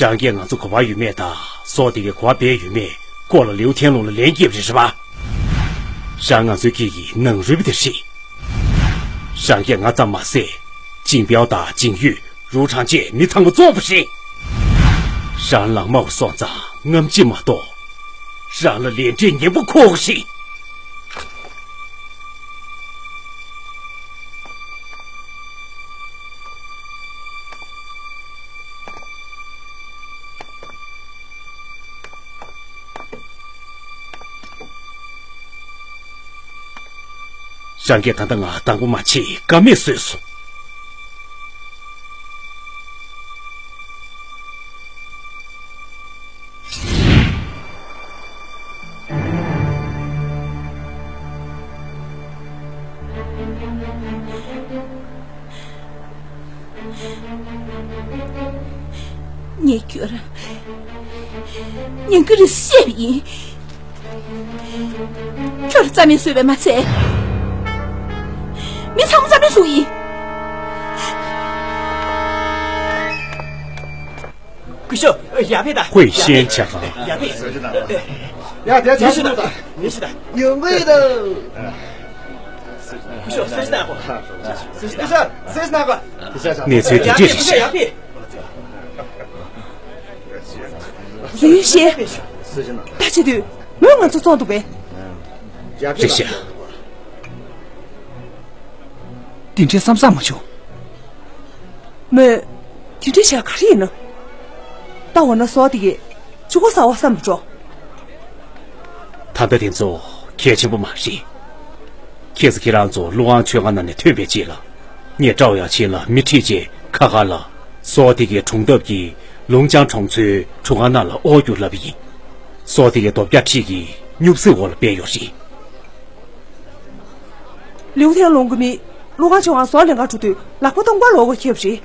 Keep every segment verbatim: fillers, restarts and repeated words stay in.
རང་གིས་ང་ཚོ་ག་པར་ཡོད་མེད་དང་སྲོག་དེ་གའི་ག་པར་སྦས་ཡོད་མེད་སྐོར་ལ་ལིའུ་ཐེན་ལུང་ལ་ལན་རྒྱབ་རེད་རེད་པ། རང་ང་ཚོའི་སྐད་ཀྱི་ནང་རུལ་པ་དེ་རེད། རང་གིས་ང་ཙམ་མ་ཟད། ཅིང་པའོ་དང་ཅིང་ཡུས། རུའུ་ཁྲང་ཅེས་མི་ཚང་མ་བཙོངས་པ་རེད། རང་ལག་དམར་བ་སོང་ཙང་རྔམ་བརྗིད་མ་གཏོགས། རང་ལ་ལས་འབྲས་ངན་པ་འཁོར་བ་རེད། རང་གིས་ད་ལྟ་ང་དང་པོ་མ་བྱེད་ཀ་མེད་བཟོས་སོང་། ངས་ཁྱོད་རང་ཉིན་གུང་རེ་བཤད་པ་ཡིན། ཁྱོད་རྩ་མེད་བཟོས་པས་མ་ཚད། མི་ཚང་མ་རྩ་མེད་བཟོས་ཡིན། སྐུ་ཞབས། ཡ་ཕེ་ད། ཧུའེ་ཤན་ཆ་ག་ཡ་ཕེ། ཡ་དེ་ཆ་ཞུ་ད། ཡིན་ཞུ་ད། ཡོང་གི་ཡོད་ད། སྐུ་ཞབས་སེ་ཤི་ན་གོ། སེ་ཤི་ན། སྐུ་ཞབས་སེ་ཤི་ན་གོ། གནས་ཚུལ་འདི་འདྲས་རེད་ཤག་ཡ་ཕེ། ལིའུ་ཡུས་ཤན། ད་བྱེད་དུས་མོས་ང་ཚོ་བཙོངས་འདུག་པས། རེད་ཤག་དེ་འདྲའི་བསམ་བསམ་མ་བྱུང་། མོས། དེ་འདྲའི་བྱ་ག་རེ་ཡིན་ནམ། ད་འོ་ན་སྲོག་དེ་གས་ཆུ་ཁོལ་ཟ་བ་བསམ་མི་འགྲོ། ད་ལྟ་དེ་ཚོ་གལ་ཆེན་པོ་མ་རེད། ཁྱེད་ཚོ་ཁྱེད་རང་ཚོ་ལུའུ་ཝང་མཆོད་ཁང་ནང་ནས་ཐོན་པའི་རྗེས་ལ། ངས་ཀྲའོ་ཡ་ཆིན་ལ་མི་ཁྲིད་རྗེས་ཁ་ཁ་ལ། སྲོག་དེ་གའི་སྒྲུང་ཐབས་ཀྱིས་ལུང་ཅང་གྲོང་ཚོའི་གྲུ་ཁ་ནང་ལ་ཨོ་རྒྱུག་ལབ་པ་ཡིན། སྲོག་དེ་གའི་རྡོ་བརྒྱ་ཁྲི་གི་སྨྱུག་རྩེ་འོག་ལ་སྦས་ཡོད་རེད། ལིའུ་ཐན་ལུང་གི་མི་ཀླུ་ཁང་ཆུང་ཁང་ཟོག་ལེན་གར་འགྲོ་དུས་ལག་པ་སྟོང་པ་ལོག་གོ་ཁེབས་རེད།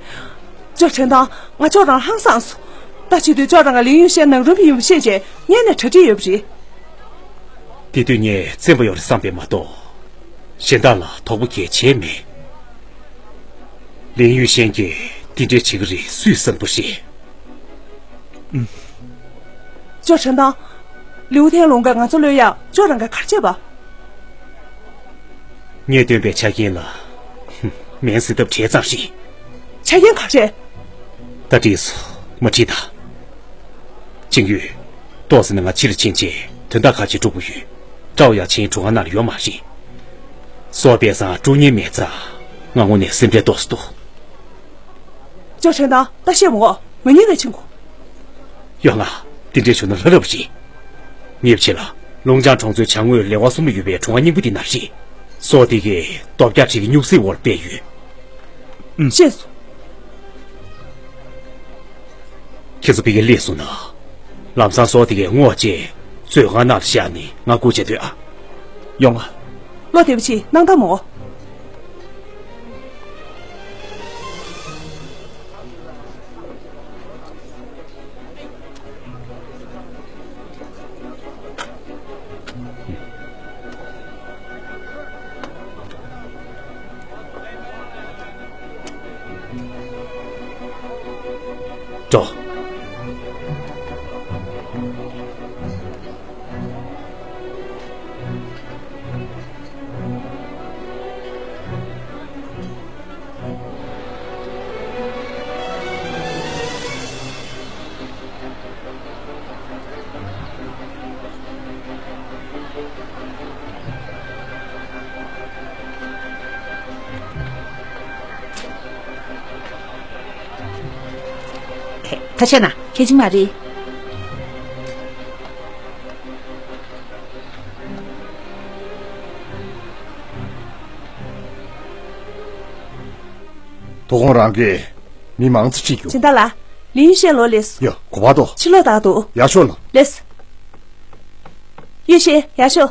ཅོ་ཁྲེན་ཏང་། ང་ཅོག་རང་ཧང་སངས་སོང་། ད་བྱེད་དུས་ཅོག་རང་ག་ལིའུ་ཡུས་ཤན་ནང་རུམ་ཡིན་པ་ཤེས་རྗེས་སྔོན་ནས་གྲ་སྒྲིག་ཡོད་པ་རེད། དེ་དུས་ངས་བཙན་པོ་ཡོད་རེད་བསམ་པས་མ་གཏོགས། གཞན་དག་ལ་དོགས་པ་གས་བྱས་མེད། ལིའུ་ཡུས་ཤན་གྱིས་དེ་འདྲའི་བྱེད་ཀྱི་རེད་སུས་བསམ་པ་རེད། ཅོ་ཁྲེན་ཏང་། ལིའུ་ཐན་ལུང་ག་ང་ཚོ་གློད་ཡག་ཅོག་རང་ག་གར་བྱས་པ། ངས་བཏོན་པའི་ཆ་རྐྱེན་ལ། ཧུམ། མིང་གཟིགས་ཐབས་བྲལ་ཙམ་རེད། ཆ་རྐྱེན་ག་རེ། ད་འགྲིག་སོང་། མ་ཁྲིད་ད། ཅིང་ཡུས། ཏོག་ཙམ་ནས་ང་ཕྱིར་ཕྱིན་རྗེས་དོན་དག་ཁག་ཅིག་སྒྲུབ་དགོས་ཡོད། ཀྲའོ་ཡ་ཆིན་གྲུ་ཁ་ནང་ལ་ཡོད་མ་རེད། སྲོག་སྦས་སའང་དཀྲུག་ཉེན་མེད་ཙང་ང་དངོས་གནས་སེམས་ཁྲལ་ཏོག་ཙམ་འདུག་ཅོ་ཁྲེན་ཏང་། ད་བཤད་མི་དགོས། ང་གཉིས་ཀ་ཕྱིན་དགོས། ཡོང་ང་། དེ་འདྲའི་བྱུང་ན་ལྷ་རབས་རེད། ངའི་ཕྱི་ལ་ལུང་ཅང་གྲོང་ཚོའི་བྱང་ངོས་ལེ་དབར་གསུམ་ལ་ཡོད་པའི་གྲོང་བ་རྙིང་པ་འདི་ན་རེད། སྲོག་དེ་གས་རྡོ་བརྒྱ་ཁྲི་གི་སྨྱུག་རྩེའི་འོག་ལ་སྦས་ཡོད། ཤེས་སོང་། ཁྱེད་ཚོ་ཕ་གིར་སླེབས་སོང་ན། ལམ་སང་སྲོག་དེ་གས་སྔོ་བཅས་མཛོད་ཁང་ནང་ལ་བཞག་ནས་ང་སྒུག་བྱས་སྡོད་ཨ། ཡོང་ང་། བློ་བདེ་པོ་བྱེད། སྣང་དག་མ་འོ། འགྲོ། ཁ་ཤས་ན་ཁྱེད་ཅིག་མ་རེད། དོ་དགོང་རང་གིས་མི་མང་ཙམ་ཁྲིད་རྒྱུ། སྦྱིན་བདག་ལགས། ལིའུ་ཡུས་ཤན་ལོག་སླེབས་སོང་། ཡ། གོ་བ་དོ། ཕྱིར་ལོག་བཏང་འདུག་ཡར་ཤོག་ལོ། སླེབས། ཡུས་ཤན། ཡར་ཤོག་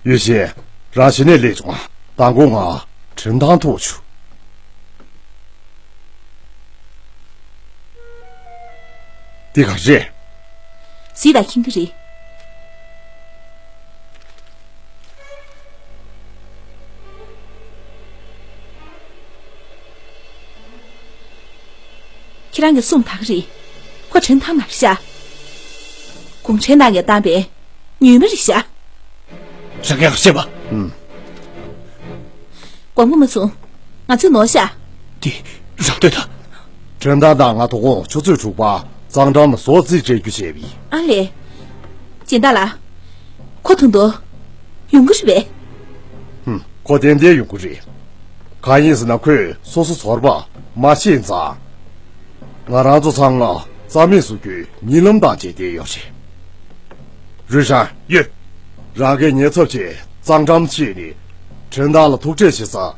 ཡུས་ཤན། རང་གཞི་ནས་སླེབས་བྱུང་། མདང་དགོང་ང་ཁྲིན་ཐང་ཐུག་བྱུང་། འདི་ག་རེད། གཟིགས་དང་། ཁྱིམ་གྱི་རེད། ཁྱེད་རང་གི་སུམ་ད་ག་རེད། ཁོ་དྲན་ཐང་མ་རེད་ཤག་གུང་ཁྲན་ཏང་གིས་བཏང་བའི་ཉུལ་མ་རེད་ཤག་རང་གིས་ག་རེ་བཤད་པ། ཨུམ། དགོངས་པ་མ་ཚོམས། ང་ཚོས་ནོར་ཤག་དེ་རང་ལྟོས་དང་། ཁྲིན་ཏང་དང་ང་དོ་དགོང་ཆུ་ཚོད་དྲུག་པ་གཙང་འགྲམ་ལ་ཟོག་རྩིས་སྤྲད་རྒྱུ་བྱས་པ་ཡིན། ཨ་ལས། སྦྱིན་བདག་ལགས། ཁོ་ད་དུང་ཡོང་གི་རེད་པས། ཧུམ། ཁོ་ཏན་ཏན་ཡོང་གི་རེད། གང་ཡིན་ཟེར་ན་ཁོས་སོ་སོ་ཚོར་བ་མ་ཤེས་ཙང་། ང་རང་ཚོ་ཚང་མ་རྩ་མེད་བཟོ་རྒྱུའི་གཉིད་ལམ་བཏང་བྱས་བསྡད་ཡོད་རེད། རུས་ཧྲང་། ཡོད། རང་གིས་ཉེན་ཚབས་ཆེད་གཙང་འགྲམ་ཕྱིན་ནས་ཁྲིན་ཏང་ལ་ཐུག་འཕྲད་བྱེད་ས།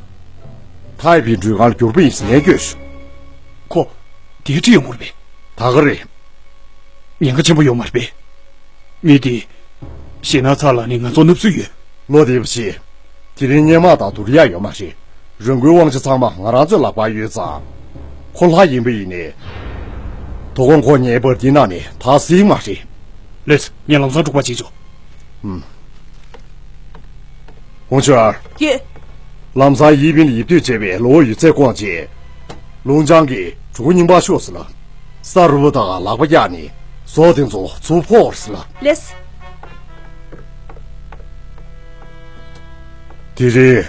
ཐའེ་པེ་འགྲུལ་ཁང་ལ་བསྒྱུར་པ་ཡིན་ཟེར་ནས་བསྐྱོད་བྱུང་། ཁོ། དེ་འདྲ་ཡོང་གི་རེད་པས། ད་ག་རེད། ཉེན་ཁ་ཆེན་པོ་ཡོད་མ་རེད་པས། མི་དེ། ཞེད་སྣང་ཚ་ལ་ནི་ང་ཚོ་སྣུབ་སྲོལ་ཡོད། བློ་བདེ་པོ་བྱེད། དེ་རིང་སྔོན་མ་དང་བསྡུར་ཡག་ཡོད་མ་རེད། རང་འགུལ་དབང་ཆ་ཚང་མ་ང་རང་ཚོའི་ལག་པར་ཡོད་ཙང་། ཁོ་ལྷ་ཡིན་པ་ཡིན་ནའི། དོ་དགོང་ཁོ་ངའི་པར་འདི་ནང་ནས་དག་ཟིན་མ་རེད། ལགས་སོ། ངས་ལམ་སང་འཁྲུག་པ་བྱེད་ཆོག་ཧུམ། ཧོང་ཆུ་ཨར། ཀྱེ། ལམ་སང་ཡིབ་ཡིན་ཡིབ་དུས་བྱས་པའི་ལོ་ཡོད་ཚད་བསྐོངས་རྗེས། ལུང་ཅང་གིས་གྲུ་གུ་རྙིང་པ་ཤོག་ཟེར་ལ། ས་རུ་བུ་དག་ལག་པ་བཀྱགས་ནས་ཟོག་དེ་ཚོ་ཚུར་ཕོག་ཟེར་ལ། ལགས། དེ་རིང་།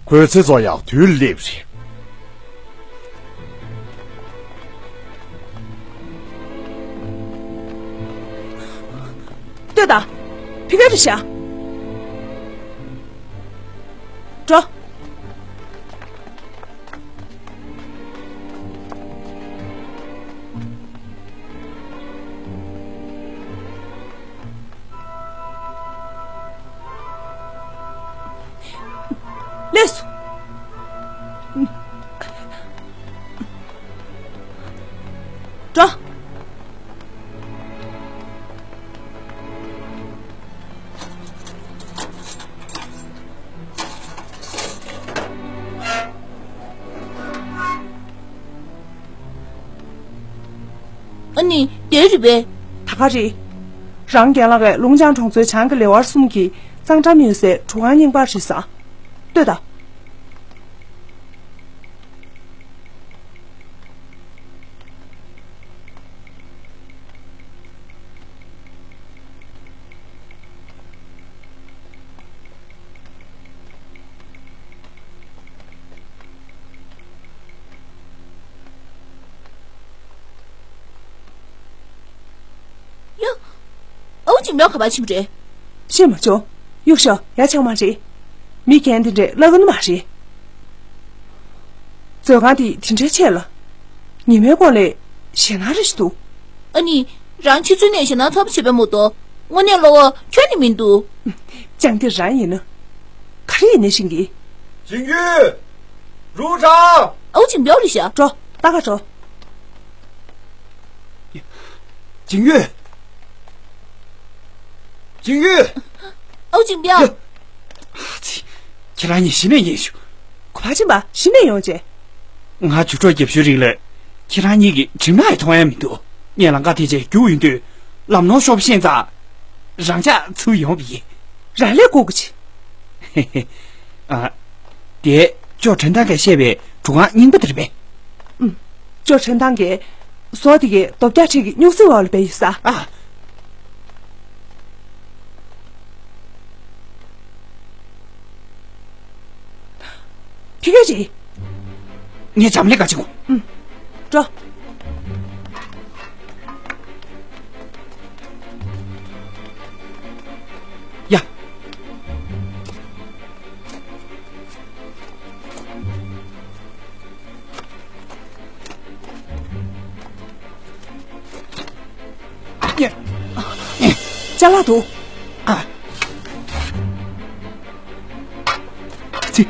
ཁོའི་ཚེ་སྲོག་ཡང་དུས་ལ་སླེབས་རེད། ལྟོས་དང་། ཕི་ག་རེད་ཤག་འགྲོ། ལགས་སོ། འགྲོ། ཨ་ནི་དེ་རེད་པས། ད་ག་རེད། རང་རྒན་ལགས་ཀྱིས་ལུང་ཅང་གྲོང་ཚོའི་བྱང་གི་ལེ་དབར་གསུམ་གྱི་གཙང་འགྲམ་ཡོད་སའི་གྲུ་ཁང་རྙིང་པ་རེད་ས། ལྟོས་དང་། ཡ། ཨའུ་ཅིན་པའོ་ག་པར་ཕྱིན་པ་རེད། ཤེས་མ་བྱུང་། གཡུག་ཤོག་ཡ་ཆགས་མ་རེད། མི་རྒན་དེ་འདྲས་བརླག་གི་ནི་མ་རེད། མཛོད་ཁང་དེ་དེ་འདྲའི་ཆེ་ལ། ཉི་མའི་གོང་ལས་ཞེད་སྣང་རེ་ཞིག་འདུག་ཨ་ནི། རང་ཕྱི་ཚུལ་ནས་ཞེད་སྣང་ཚ་པོ་བྱེད་པའི་མོ་ཏོ། དངོས་གནས་གློ་བོ་ཁྱོན་ནས་མི་འདུག་ཅང་དེ་རང་ཡིན་ན། ག་རེ་ཡིན་ནའི་ཤེས་ཀྱི། ཅིན་ཡུས། རུ་ཁྲང་། ཨའུ་ཅིན་པའོ་རེད་ཤག་འགྲོ། ལྟ་ག་འགྲོ། ཅིན་ཡུས། ཅིན་ཡུས། ཨའུ་ཅིན་པའོ། ཡ། ཨ་ཙི། ཁྱེད་རང་གཉིས་གཞི་ནས་ཡིན་ཞུ། གོ་བ་ཆེན་པ་གཞི་ནས་ཡོང་བྱས། ང་རྒྱུགས་སྤྲོད་བརྒྱབ་ཤོས་རིང་ལ། ཁྱེད་རང་གཉིས་ཀྱི་གྲིབ་ནག་ཡང་མཐོང་ཡ་མི་འདུག་ངས་ལམ་ཁ་དེ་ཅིག་རྒྱུགས་ཡོང་དུས། ལམ་ནོར་ཤོར་བ་ཤེས་ཙང་། རང་འཇགས་ཚུར་ཡོང་བ་ཡིན། རང་ལས་སྒུག་གི་ཆེ། ཨ། དེ་ཅོ་ཁྲེན་ཏང་གིས་བཤད་པའི་གྲུ་ཁང་རྙིང་པ་དེ་རེད་པས། ཨུམ། ཅོ་ཁྲེན་ཏང་གིས་ཟོག་དེ་གའི་རྡོ་བརྒྱ་ཁྲི་གི་སྨྱུག་རྩེ་འོག་ལ་སྦས་ཡོད་ས། ཨ། ཕི་ག་རེད། ངས་འཇམ་ལས་ཀ་བྱེད་དགོས། ཨུམ། འགྲོ། ཡ། ཡ། ཅ་ལག་འདུག་ཨ། ཙི།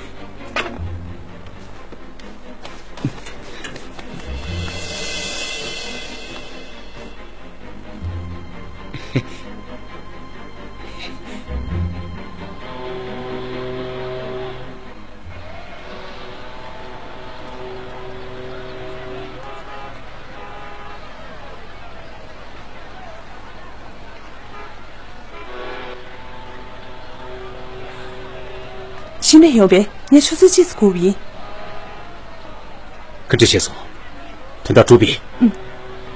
གཞི་ནས་ཡོང་པས་ངས་ཆུ་ཚོད་གཅིག་ཙམ་སྒུག་པ་ཡིན། བཀའ་དྲིན་ཆེ་སོང་། དོན་དག་གྲུབ་པས། ཨུམ།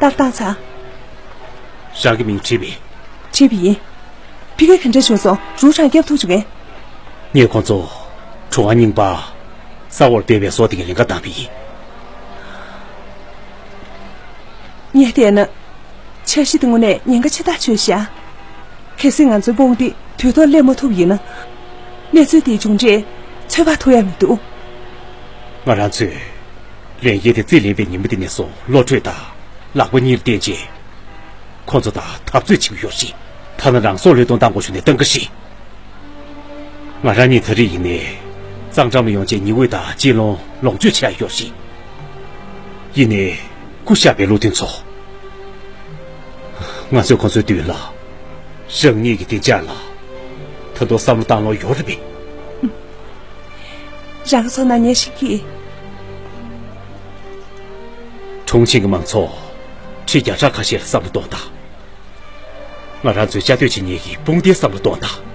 ལྟ་བཏང་ཚར། རང་གི་མིང་བྲིས་པས། བྲིས་པ་ཡིན། ཕ་གི་ག་འདྲ་བྱུང་སོང་། རུ་ཧྲང་སྐྱབས་ཐུབ་བྱུང་ངས། ངས་ཁོང་ཚོ་གྲོང་ཁ་རྙིང་པ་གསར་བར་སྤེལ་བའི་བཟོ་དེ་གའི་ལས་ཀ་བཏང་པ་ཡིན། ངས་བལྟས་ན། འཆར་གཞི་དེ་དངོས་གནས་ཉེན་ཁ་ཆེ་ཐག་ཆོད་ཤག་གལ་སྲིད་ང་ཚོའི་དཔུང་སྡེ་དུས་ཐོག་སླེབས་མ་ཐུབ་ཡིན་ན། གནས་ཚུལ་དེའི་མཇུག་འབྲས་ཚོད་དཔག་ཐུབ་ཡ་མི་འདུག་ང་རང་ཚོས་ལས་འགན་དེ་རྩིས་ལེན་པའི་ཉིན་མོ་དེ་ནས་བཟུང་བློ་གྲོས་དང་ལག་པ་གཉིས་ལ་བརྟེན་བྱས། ཁོང་ཚོ་དང་འཐབ་རྩོད་བྱེད་ཀྱི་ཡོད་རེད། ཐ་ན་རང་སྲོག་བློས་གཏོང་བཏང་དགོས་བྱུང་ནས་བཏང་གི་རེད། ང་རང་གཉིས་ད་རེས་ཡིན་ནའི་གཙང་འགྲམ་ལ་ཡོང་བྱས་ཉི་འོད་དང་དཔྱིད་རླུང་ལོངས་སྤྱོད་བྱས་ཡོད་རེད། ཡིན་ནའི་སྐུ་གཤེགས་པའི་བློ་མཐུན་ཚོ། ང་ཚོས་ཁོང་ཚོའི་མདུན་ལ་རང་ཉིད་ཀྱི་བདེ་འཇགས་ལ་ད་དུང་བསམ་བློ་བཏང་ལོང་ཡོད་རེད་པས། རང་ཚོ་ན་ཉེ་ཞིག་གིས། གྲོང་ཆེན་གྱི་མང་ཚོགས་ཁྲི་བརྒྱ་ཕྲག་ཁ་ཤས་ལ་བསམ་བློ་གཏོང་དང་། ང་རང་ཚོའི་བཅའ་སྡོད་བྱེད་མཁན་གྱི་དཔུང་སྡེའི་བསམ་བློ་གཏོང་དང་།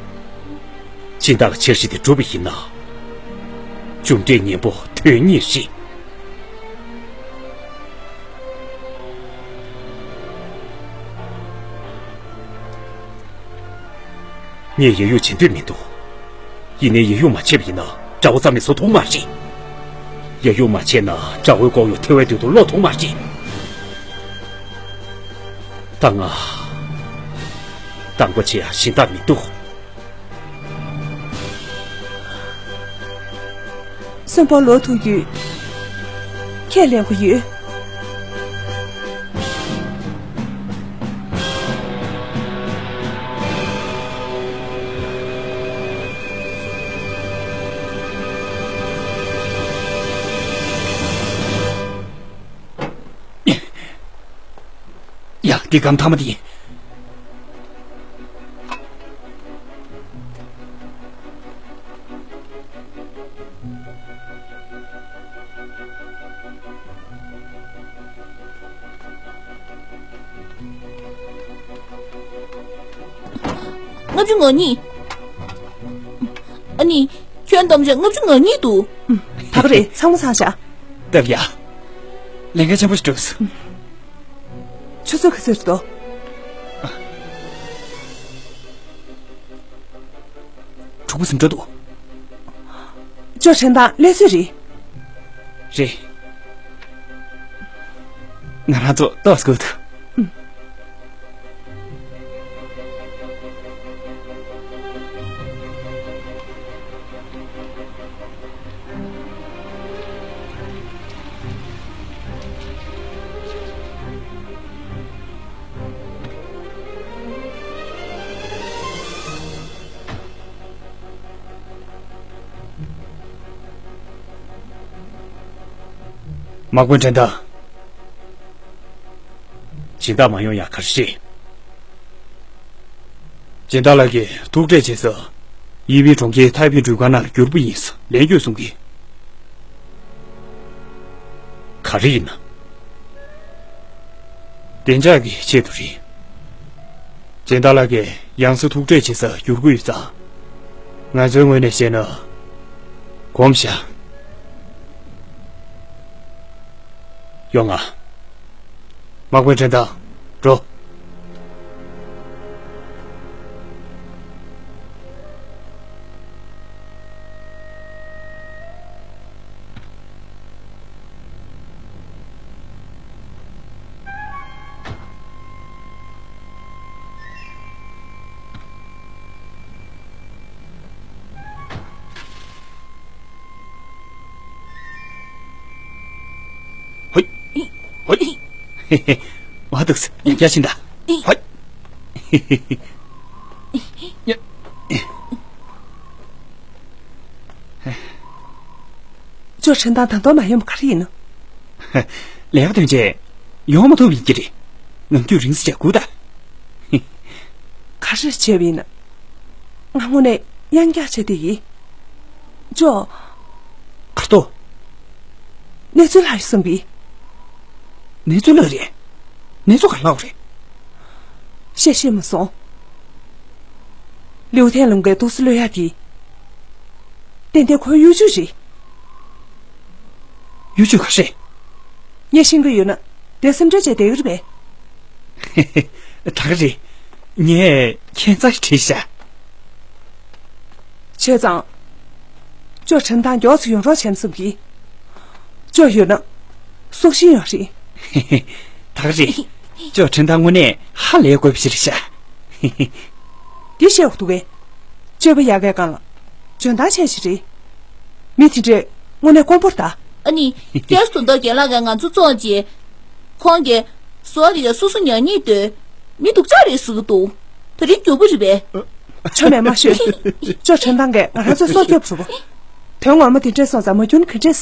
སྦྱིན་བདག་གི་འཆར་གཞི་དེ་འགྲུབ་པ་ཡིན་ན། མཇུག་འབྲས་ཉེ་པོ་དོན་གཉིས་རེད། ངས་ཡ་ཡུག་བྱེད་འདོད་མི་འདུག་ཡིན་ནའི་ཡ་ཡུག་མ་བྱས་པ་ཡིན་ན་དགྲ་བོ་རྩ་མེད་བཟོ་ཐུབ་མ་རེད། ཡ་ཡུག་མ་བྱས་ན་དགྲ་བོའི་ལྐོག་གཡོ་ཐེ་བའི་མདུན་དུ་སློག་ཐུབ་མ་རེད། ད་ང་དང་པོ་བྱེད་ཡ་གཞན་དག་མི་འདུག་གསོན་པོ་ལོ་ཐུག་ཡོད། ཁས་ལེན་དགོས་ཡོད། ཡ། འདི་སྒམ་ཐ་མ་དེ་ཡིན། ལྔ་བཅུ་ང་གཉིས། ཨ་ནི། ཁྱོན་བསྡོམས་བྱས་ལྔ་བཅུ་ང་གཉིས་འདུག་ད་ག་རེད། ཚང་མ་ཚང་བཞག་སྟབས་ཡག་ལས་འགན་ཆེན་པོ་ཞིག་བསྒྲུབས་སོང་། ཆུ་ཚོད་ག་ཚོད་རེད་དོ། དྲུག་པ་ཟིན་འགྲོ་འདུག་ཅོ་ཁྲེན་ཏང་སླེབས་ཚོད་རེད། རེད། ང་རང་ཚོ་ཏོག་ཙམ་སྒུག་ཐུབ། དམག་དཔོན་ཁྲེན་ཏང་། སྦྱིན་བདག་མ་ཡོང་ཡ་ག་རེ་རེད། སྦྱིན་བདག་ལགས་ཀྱིས་ཐུག་འཕྲད་བྱེད་ས། ཡི་པི་གྲོང་ཁྱེར་ཐའེ་པིན་འགྲུལ་ཁང་ནང་ལ་བསྒྱུར་བ་ཡིན་ཟེར་ལན་བསྐྱོན་གསུང་གི། ག་རེ་ཡིན་ན། བདེ་འཇགས་ཀྱི་ཆེད་དུ་རེད། སྦྱིན་བདག་ལགས་ཀྱིས་ཡང་སེ་ཐུག་འཕྲད་བྱེད་སར་བསྒྱུར་དགོས་ཡོད་ཙང་། ང་ཚོའི་ངོས་ནས་བཤད་ན། གོམས་བཞག་ཡོང་ང་། དམག་དཔོན་ཁྲེན་ཏང་། འགྲོ། ཧོꯏ། ཧོꯏ། ཧེ་ཧེ། མ་འདུག་སེ་ཡང་བསྐྱར་ཕྱིན་ད། ཧོꯏ། ཡ། ཅོ་ཁྲེན་ཏང་ད་དུང་མ་ཡོང་བ་ག་རེ་ཡིན་ནམ། ལས་ཀ་དོན་ཆེད་ཡོང་མ་ཐུབ་ཡིན་གྱི་རེད། ནམ་རྒྱུན་རིང་ཙམ་བྱས་སྒུག་ད། ག་རེ་བྱས་པ་ཡིན་ན། ང་དངོས་གནས་ཡང་བསྐྱར་བྱས་བསྡད་ཡིན། ཅོ། གར་ཏོ། གནས་ཚུལ་ལྷག་ཡོད་བསམ་པས། གནས་ཚུལ་ལྷག་རེད། གནས་ཚུལ་ག་ལྷག་རེད། བཤད་ཤེས་མ་སོང་། ལིའུ་ཐན་ལུང་པའི་ཏུའུ་སི་གློད་ཡག་དེ། ཏན་ཏན་ཁོའི་གཡོ་ཇུས་རེད། གཡོ་ཇུས་ག་རེ། ངས་ཤེས་ཀྱི་ཡོད་ན་དེ་སེམས་ཁྲལ་བྱས་བསྡད་ཀྱི་རེད་པས། ད་ག་རེད། ངས་ཁྱད་མཚར་ཞིག་དྲིས་ཤག་བྱས་ཙང་། ཅོ་དྲན་ཐང་མགྱོགས་སུ་ཡོང་རོགས་བྱས་ན་བསམ་གི། ཅོ་ཡོད་ན། སྲོག་ཤིང་ཡོད་རེད། ད་ག་རེད། ཅོ་དྲན་ཐང་དངོས་གནས་ཧ་ལས་དགོས་པ་ཞིག་རེད་ཤག་འདི་བཤད་དགོས་འདུག་གས། སྤྱོད་པ་ཡག་གའི་སྒང་ལ། འཇོན་ཐང་ཆེ་ཞིག་རེད། མི་དེ་འདྲས་དངོས་གནས་དཀོན་པོ་རེད་ད། ཨ་ནི། ཁྱེད་སུ་མདོ་རྒན་ལགས་ཀྱིས་ང་ཚོ་བཙོང་རྗེས། ཁོང་གིས་ཟོག་དེ་ག་སོ་སོ་ཉར་སྙིང་འདོད། མི་སྡུག་ཅག་རེད་ཟེར་གྱི་འདུག་ད་རིང་མགྱོགས་པོ་རེད་པས། ཆོ་མེད་མ་ཤོད། ཅོ་དྲན་ཐང་གིས་ང་རང་ཚོའི་སྲོག་སྐྱོབ་ཐུབ་བོ། དོན་ངོ་མ་དེ་འདྲས་སོང་ཙང་མ་གྱུར་ག་འདྲས།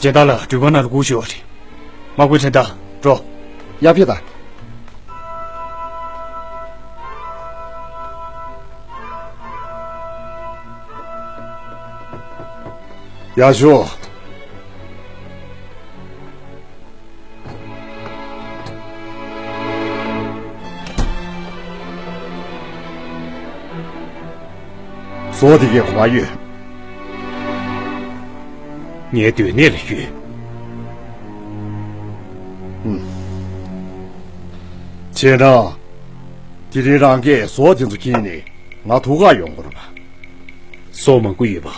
སྦྱིན་བདག་ལགས་འགྲུལ་པ་ནང་ལ་སྒུག་བཞུགས་རེད། དམག་དཔོན་ཁྲིན་ཏཱ། འགྲོ། ཡར་ཕེབས་དང་། ཡར་ཤོག་ཟོག་དེ་གའི་གོ་བ་ཡོད། ངའི་སྡོད་གནས་ལ་ཡོད། ཨུམ། བྱས་ན། དེ་རིང་རང་གིས་ཟོག་དེ་ཚོ་ཁྱེར་ནས་ང་ཐུག་ག་ཡོང་དགོས་རེད་པ། ཟོག་མང་པོ་ཡོད་པ།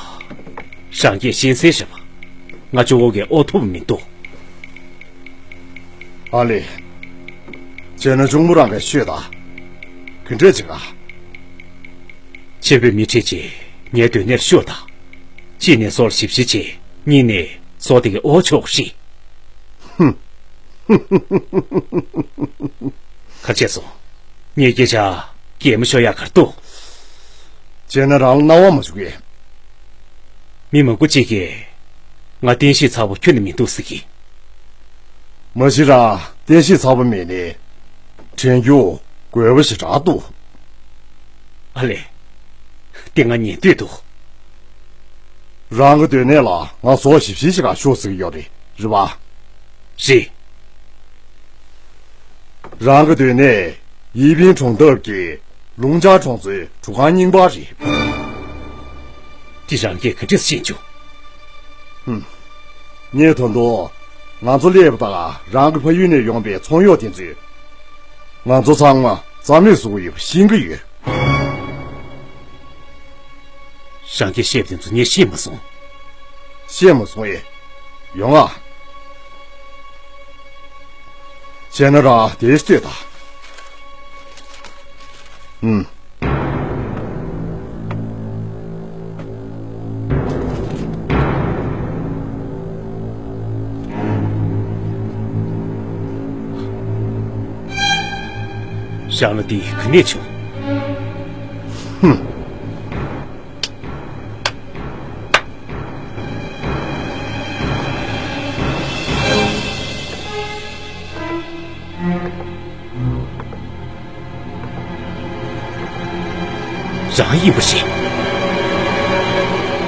རང་གིས་ཤེས་གསལ་རེད་པ། ང་ཅོ་བོ་གིས་དབོར་ཐུབ་མི་འདུག་ཨ་ལེ། བྱས་ན་གཅུང་མོ་རང་གིས་ཤོད་དང་། ག་འདྲས་བྱེད་ག་ཆེན་པོས་མི་ཁྲིད་ཅིག་ངའི་སྡོད་གནས་ལ་ཤོག་དང་། གཅིག་ནས་ཟོག་ལ་ཞིབ་བཤེར་བྱེད། གཉིས་ནས་ཟོག་དེ་གའི་དབོར་ཆོག་རེད། ཧུམ། ག་རེ་བྱས་སོང་། ངའི་སྐད་ཆ་གད་མོ་ཤོར་ཡག་ག་རེ་འདུག་བྱས་ན་རང་ལ་སྣང་བ་མ་བྱུང་གས། མི་མང་པོ་གཅིག་གིས་ང་བསྟན་བཤིག་ཚར་བ་ཁྱོན་ནས་མི་འདུག་ཟེར་གི། མ་གཞི་རང་བསྟན་བཤིག་ཚར་བ་མེད་ནའི། དྲན་རྒྱུ་དགོས་པ་ཞེ་དྲག་འདུག་ཨ་ལས། དེ་ང་ཉན་འདོད་འདུག་རང་གི་སྡོད་གནས་ལ་ང་ཟོག་ཞིབ་བཤེར་བྱེད་ག་ཤོག་ཟེར་གི་ཡོད་རེད། རེད་པ། རེད། རང་གི་སྡོད་གནས་ཡི་ཕིན་གྲོང་འདབས་ཀྱི་ལུང་ཅང་གྲོང་ཚོའི་གྲུ་ཁང་རྙིང་པ་རེད། དེ་རང་གིས་ག་འདྲས་ཤེས་བྱུང་། ཧུམ། ངས་ད་དུང་ང་ཚོ་སླེབས་པ་དང་རང་གི་ཕ་ཡུལ་ནས་ཡོང་པའི་ཚོང་གཡོག་དེ་ཚོས་ང་ཚོ་ཚང་མ་རྩ་མེད་བཟོ་གི་ཡོད་པ་ཤེས་ཀྱི་ཡོད། རང་གིས་བཤད་པ་དེ་ཚོ་ངས་ཤེས་མ་སོང་། ཤེས་མ་སོང་ཨེ། ཡོང་ཨ། བྱས་ན་རང་དེར་ལྟོས་དང་། ཨུམ། ཞང་ལ་འདི་ག་ནས་བྱུང་། ཧུམ། རང་ཡིན་པ་རེད།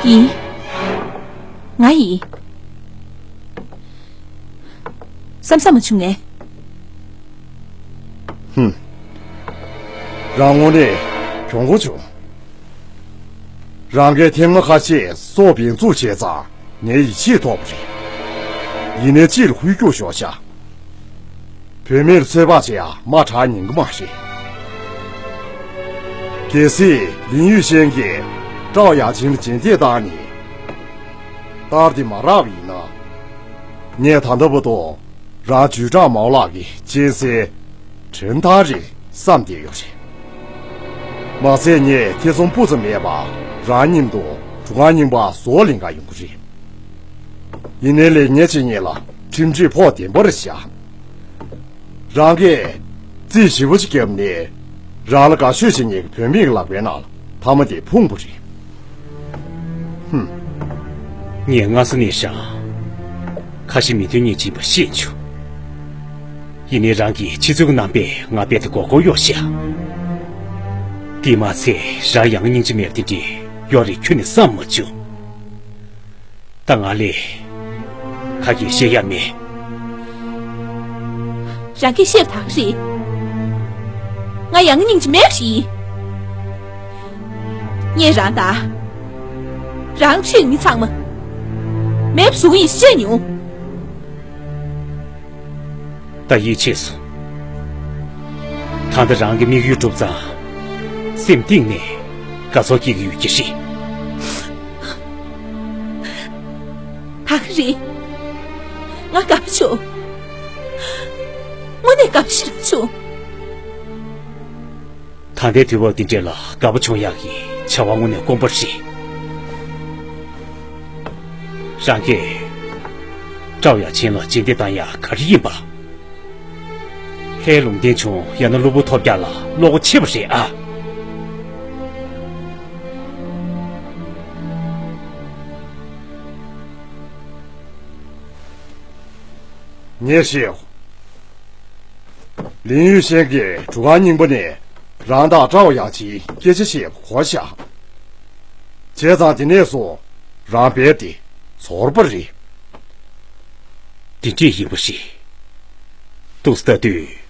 ཡིན། ང་ཡིན། བསམ་བསམ་མ་བྱུང་ངས། ཧུམ། རང་དངོས་གནས་གྱོང་པོ་བྱུང་། རང་གིས་ཐེངས་མ་ཁ་ཤས་སྲོག་འབེན་འཛུགས་བྱས་ཙང་ངའི་ཡིད་ཆེས་ཐོབ་པ་རེད། ཡིན་ནའི་ཅི་ལ་ཧུད་སྐྱུག་ཤོར་ཤག་བུད་མེད་ལ་ཚོད་དཔག་བྱེད་ཡ་མ་དྲག་ཉན་གི་མ་རེད། གལ་སྲིད་ལིན་ཡུས་ཤན་གྱིས་ཀྲའོ་ཡ་ཆིན་ལ་རྗེས་འདེད་བཏང་ནས་ལྟར་དེ་མ་རག་པ་ཡིན་ན། ངས་ད་ལྟ་བར་དུ་རང་ཇུས་ཀྲང་མའོ་ལགས་ཀྱི་གཅན་གཟན་ཁྲིན་ཐང་རེད་བསམ་བསྡད་ཡོད་རེད། མ་ཟད་ངས་ཐེ་ཚོམ་སྤུ་ཙམ་མེད་པར་རང་མཉམ་དུ་གྲུ་ཁང་རྙིང་པར་ཟོག་ལེན་གར་ཡོང་གི་རེད། ཡིན་ནའི་ལས་ངན་བྱེད་མཁན་ལ་ཁྲིམས་ཁྲིམས་ཕོག་བདེན་པ་རེད་ཤག་རང་གིས་རྩིས་ཞིབ་པོ་ཞིག་བརྒྱབ་ནས་རང་ལ་དགའ་ཤོས་བྱེད་མཁན་གྱི་བུད་མེད་ཀྱི་ལག་པའི་ནང་ལ་མཐའ་མ་དེ་ཕུང་བ་རེད། ཧུམ། ངས་སྔ་ས་ནས་ཤག་ཁ་ཞེ་མི་མཐུན་གཉིས་ཕྱིན་པ་ཤེས་བྱུང་། ཡིན་ནའི་རང་གི་ཕྱི་ཚུལ་གྱི་རྣམ་པས་ང་རྦད་དེ་མགོ་སྐོར་གཡོག་ཤག་དེས་མ་ཚད་རང་ཡང་སྙིང་རྗེ་མེད་པ་དེ་འདྲས། ཡོད་རེད། ཁྱོན་ནས་བསམ་མ་བྱུང་། ད་ང་ལས་ཁ་གིས་བཤད་ཡ་མེད། རང་གིས་བཤད་པ་དག་རེད། ང་ཡང་སྙིང་རྗེ་མེད་པ་ཞིག་ཡིན། ངས་རང་དང་། རང་ཁྲིད་མི་ཚང་མ་མེད་པ་བཟོ་གི་ཡིན་ཞེས་བཤད་མྱོང་། ད་ཡིད་ཆེས་སོང་། ད་ལྟ་རང་གི་དམིགས་ཡུལ་འགྲུབ་ཙང་། སེམས་གཏིང་ནས་དགའ་ཚོར་སྐྱེ་གི་ཡོད་ཀྱི་རེད། ད་ག་རེད། ང་དགའ་པོ་བྱུང་། དངོས་གནས་དགའ་པོ་ཞེ་དྲག་བྱུང་། ད་ལྟའི་དུས་བབ་འདི་འདྲ་ལ་དགའ་པོ་བྱུང་ཡག་གི་བྱ་བ་དངོས་གནས་དཀོན་པོ་རེད། རང་གིས་ཀྲའོ་ཡ་ཆིན་ལ་རྗེས་འདེད་བཏང་ཡག་ག་རེ་ཡིན་པ། ལྷའི་ལུང་བསྟན་བྱུང་ཡང་ན་གློ་བུར་ཐོལ་རྒྱག་ལ་བློ་ཁོག་ཆེ་བ་རེད་ཨ། ངས་ཤེས། ལིན་ཡུས་ཤན་གྱིས་གྲུ་ཁང་རྙིང་པ་ནས་རང་དང་ཀྲའོ་ཡ་ཆིན་སྐད་ཆ་བཤད་པ་གོ་བཞག་བྱས་ཙང་དེ་ནས་བཟུང་རང་རྦད་དེ་ཚོར་བ་རེད། དེ་འདྲས་ཡིན་པ་རེད། འདུག་སེ་ལྟ་དུས།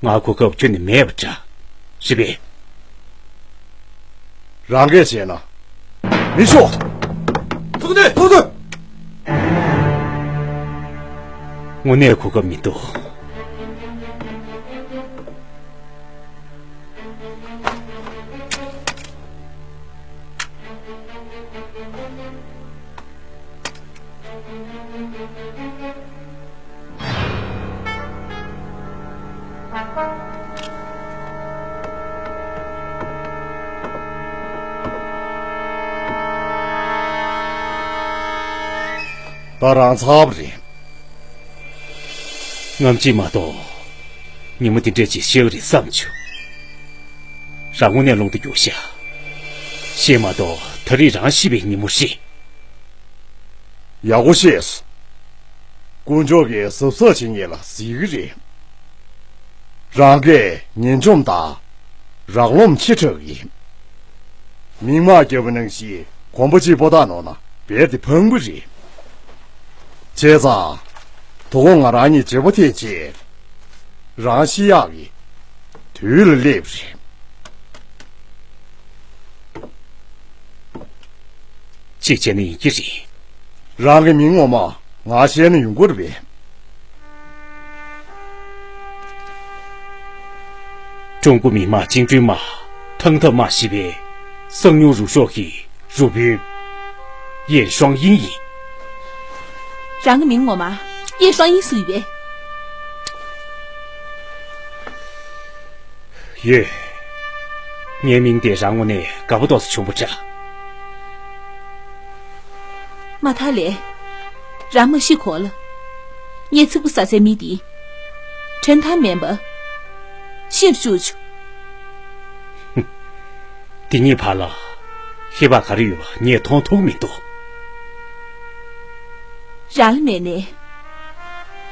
ང་གོ་སྐབས་ཁྱོན་ནས་མེད་པ་འདྲ། རེད་པས། རང་གིས་བྱས་ན། མི་ཤོག་ཐུག་ནས་ཐུག་ནས། དངོས་གནས་གོ་སྐབས་མི་འདུག་ད་རང་ཚར་བ་རེད། ངམ་ཅིག་མ་གཏོགས། ཉིན་མོ་འདི་འདྲས་ཅིག་ཤི་བ་རེད་བསམ་བྱུང་། རང་དངོས་གནས་ཀློང་དུ་རྒྱུགས་ཤག་བཤད་མ་གཏོགས་ད་རེས་རང་ཤི་བའི་ཉིན་མོ་རེད། ཡག་པོ་ཤེས་སོང་། དཀོན་མཆོག་གིས་གཟབ་གཟབ་བྱེད་མཁན་ལ་གཟིགས་ཀྱི་རེད། རང་གིས་ངན་འཇོམས་དང་རགས་རློམ་ཆེ་དྲགས་ཡིན། མིག་མངས་རྒྱབ་པ་ནང་བཞིན་གོམ་པ་གཅིག་པོ་བཏང་ནོར་ན་རྦད་དེ་ཕངས་པ་རེད། བྱས་ཙང་། དོ་དགོང་ང་རང་གཉིས་བྱེད་པོ་འཐེན་བྱས། རང་ཤི་ཡག་གི་དུས་ལ་སླེབས་རེད། གཅིག་བྱས་ན་ཡིན་གྱི་རེད། རང་གི་མིང་ངོ་མ་ང་བཤད་ན་ཡོང་གི་རེད་པས། ཀྲུང་གོ་མི་དམངས་བཅིངས་འགྲོལ་དམག་ཐང་ཐབ་དམག་ཞེས་པའི་གསང་མྱུལ་རུ་ཤོག་གི་རུ་དཔོན་ཡེ་ཧྲོང་ཡིན་ཡིན། རང་གི་མིང་ངོ་མ་ཡེ་ཧྲོང་ཡིན་ཟེར་ཡོད་པས། ཡོད། ངའི་མིང་དེ་རང་ངོ་ནས་དགའ་པོ་ཏོག་ཙམ་བྱུང་བ་འདྲ། མ་མཐའ་ལས། རང་མ་ཤི་གོང་ལ། ངས་ཚིག་པ་ཟ་སའི་མི་དེ། ཁྲེན་ཐང་མིན་པ། ཤི་རུ་བཅུག་བྱུང་། དེ་གཉིས་བར་ལ་ཁྱད་པར་ག་རེ་ཡོད་པ་ངས་མཐོང་ཐུབ་མི་འདུག་རང་ལ་མེད་ནས།